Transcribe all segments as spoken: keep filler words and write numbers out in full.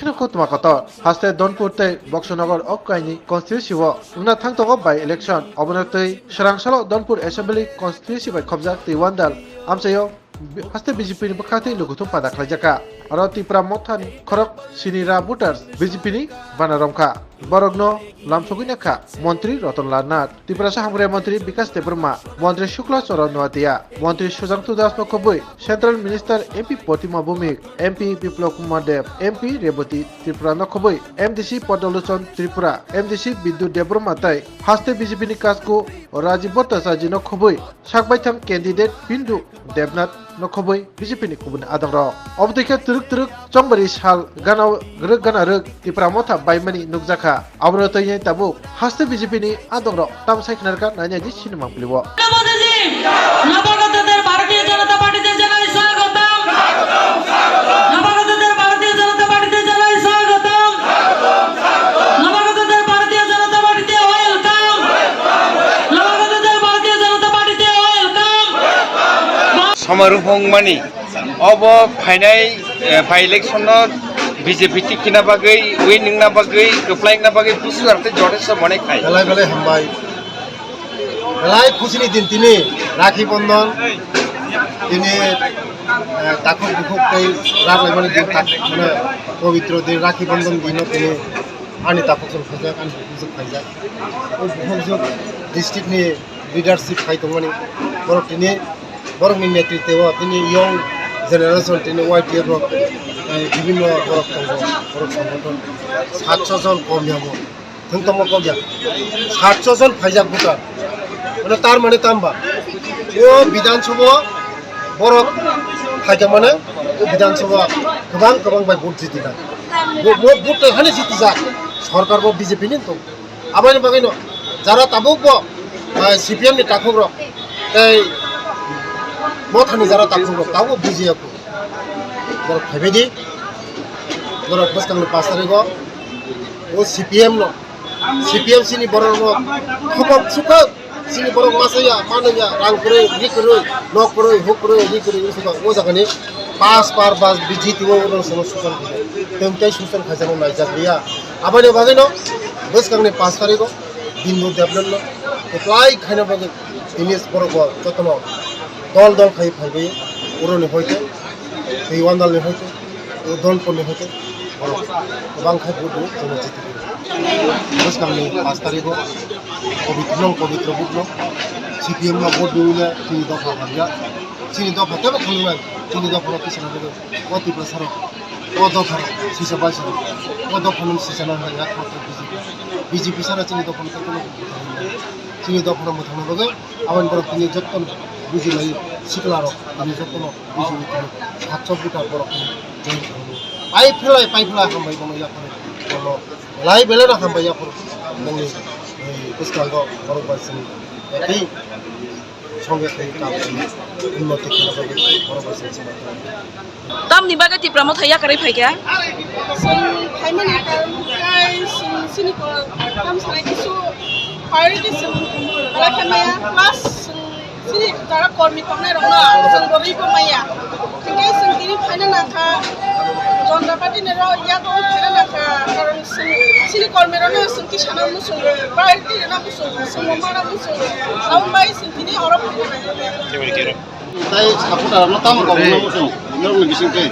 Kheno khutma kotor, haste Donpur tei Boksonogor o kaini constituency o wngna thang tongo by election. Obono twi swrang salo Donpur Assembly constituency bai khobjak twi Wandal amchaio haste B J P ni bwkhaktwi lukuthum pada khlaijak kha. Aro Tipra Motha ni khorok sini ra voters B J P ni bana romkha. Borokno lamsogwi nakha Montri Ratan Lal Nath, Tiprasa Hamkrai Montri Bikas Debbarma, Montri Shukla Charan Noatia, Montri Sujanta Das no khobwi Central Minister M P Protima Bhowmik, M P Biplab Kumar Deb, M P Rebati Tripura no khobwi M D C Padalochon Tripura, M D C Bidyu Debbarma tei haste B J P ni kasku Rajiv Bhattacharya no khobwi sakbaithang candidate Pindu Debnath no khobwi B J P ni kubuni adongrok. Obo twi khe twrwk twrwk chongbari sal gana rwk gana rwk Tipra Motha baimani nukjakha. Aboro twi tabuk haste B J P ni adongrok tam sai khna rwkha nainai di sinimang pili o. নবাগতদের ভারতীয় জনতা পার্টিতে জানাই স্বাগতম। নবাগতদের ভারতীয় জনতা পার্টিতে জানাই স্বাগতম। নবাগতদের ভারতীয় জনতা পার্টিতে ওয়েলকাম। নবাগতদের ভারতীয় জনতা পার্টিতে welcome. Somarupong mani obo phainai, eh, by election no B J P ticket na bagwi, win wngna bagwi, kwplai wngna bagwi busu arte jotesto mane khai. Belai belai hambai. Belai khusi ni din tini, Rakhi Bandhan. Tini, eh, takhuk bukhuk tei rak laimani din, tak, mane, pobitro din, Rakhi Bandhan dino tini ani takhuk song khaijak, ani bukhuk song khaijak. O bukhuk song district ni leadership khai tongmani, borok tini, borokni netritwo tini young generation tini Y T F rok, eh, bibhinno borok tongo, borok songgothon satso jon kom yamo, thwng tongmo kom ya, satso jon phaijak voter. Mane tar mane tamba, o Bidhan Sabha borok phaijak mane, o Bidhan Sabha kwbang kwbang bai vote jitina. Bo, bo, vote tei hani jitijak, sorkar bo B J P ni tong. Aboni bagwino jara tabuk bo, ah, C P M ni takhuk rok tei Mothani jara takhuk rok tabuk bujiya kho. Borok phaibai di, borok bwskang ni pas tarikh o, o C P M no, C P M C ni borok rok khopok sukhak, chini borok masa ya, mano ya, rang kwrwi, ri kwrwi, nok kwrwi, huk kwrwi, ri kwrwi, ri kwrwi, o jaga ni pas par bas B J P o rang sono susan khaijak, tei tei susan khaijak no naijak liya. Aboni bagwi no bwskang ni pas tarikh o Bindu Debnath no kwplai khaina bagwi tini borok bo jotono dol dol khai phaibai, oro ni hoite tei Wandal ni hoite, o Donpur ni hoite borok kwbang khai vote rw jono jiti rw. Bwskang ni pas tarikh o pobitro nong pobitro vote no C P M no vote rwwi le chini dopha hamya, chini dopha tebo khulumai, chini dopha no tisana bagwi o Tiprasa rok. O dopha rok sisa bai sini. O dopha no sisa na hai ya thok B J P. B J P sara chini dopha no tei kono buthang nai. Chini dopha no buthang na bagwi aboni borok tini jotto no buji lai sikla rok tini jotto no buji lai tini satso buta borok tini join khamu. Pai phlai pai phlai hambai bono ya phano bono lai bele na hambai ya phano nongni, eh, bwskango borok bai sini. Tei Songya khai kam unnoti khlai bagwi borok bai sini. Tamni bagwi Tipra Motha yakarwi phaikha? Chwng phaimani karon khe chwng chini ko-, tam sanai kisu priority chwng belai khe maya. Plus chwng chini jara kormi tongnai rokno chwng bo rwi bo maya. Hinkhe chwng tini phaina nangkha, Janata Party ni rok yago phaina nangkha, karon chwng chini kormi rokno chwng tisana muchung, priority rwna muchung, chwng bo mana muchung. Aboni bagwi chwng tini oro phaina nangkha. Tei supporter rokno tamo kok wngna muchung, norokni bising tei?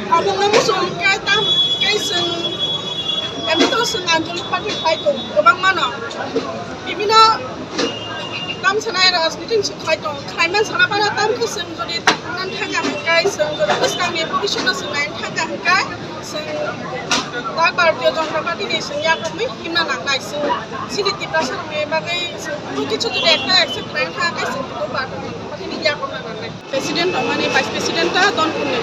Kok wngna muchung khe tam khe chwng, emni to chwng Anjali party khai tong kwbangma no. Bibino tam sanai rajniti ni se khai tong, khlaiman sana phano tam khe chwng jodi thangna thangya hwnkhe, chwng jodi bwskangni bhobishyotno chwng naina thangya hwnkhe, chwng da Bharatiya Janata Party ni chwng yakrwngwi himna nangnai. Chwng chini Tiprasa rokni bagwi chwng kichu jodi ekta accept khlaina thangya hwnkhe, chwng da Bharatiya Janata Party ni yakrwngna nangnai. President rok mani vice president ta Donpur ni.